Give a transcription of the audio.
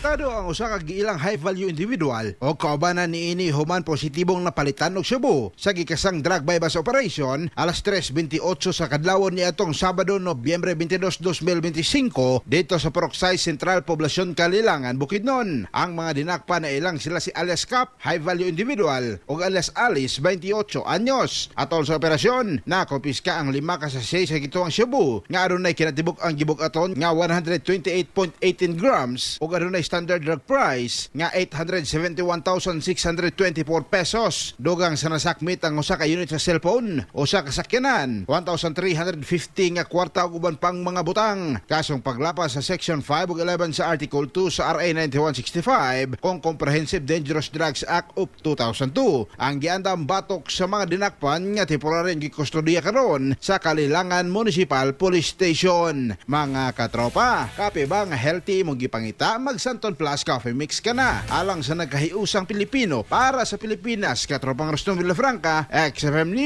Arestado ang usa ka giilang high value individual o kaubanan niini human positibong napalitan og shabu sa gikasang drug buy-bust operation alas 3:28 sa kadlawon niadtong Sabado, Nobyembre 22, 2025 didto sa Purok 6 Central, Poblasyon Kalilangan, Bukidnon. Ang mga dinakpan na ilang sila si alias Cap, high value individual, ug alias Alice, 28 anyos. Atol sa operasyon, nakumpiska ang 5 ka sachet sa gituwang shabu nga adunay kinatibuk ang gibug-aton nga 128.18 grams ug adunay standard drug price nga 871,624 pesos. Dugang sa nasakmit ang usa ka unit sa cellphone, usa ka sakyanan, 1,350 nga kwarta ug uban pang mga butang. Kasong paglapas sa Section 5 ug 11 sa Article 2 sa RA 9165 kung Comprehensive Dangerous Drugs Act of 2002. Ang giandam batok sa mga dinakpan nga temporaryong gikustodiya karon sa Kalilangan Municipal Police Station. Mga katropa, kape ba nga healthy mong gipangita? Mag Santon Plus Coffee Mix ka na. Alang sa nagkahiusang Pilipino para sa Pilipinas, katropang Ruston Villafranca, XFM News.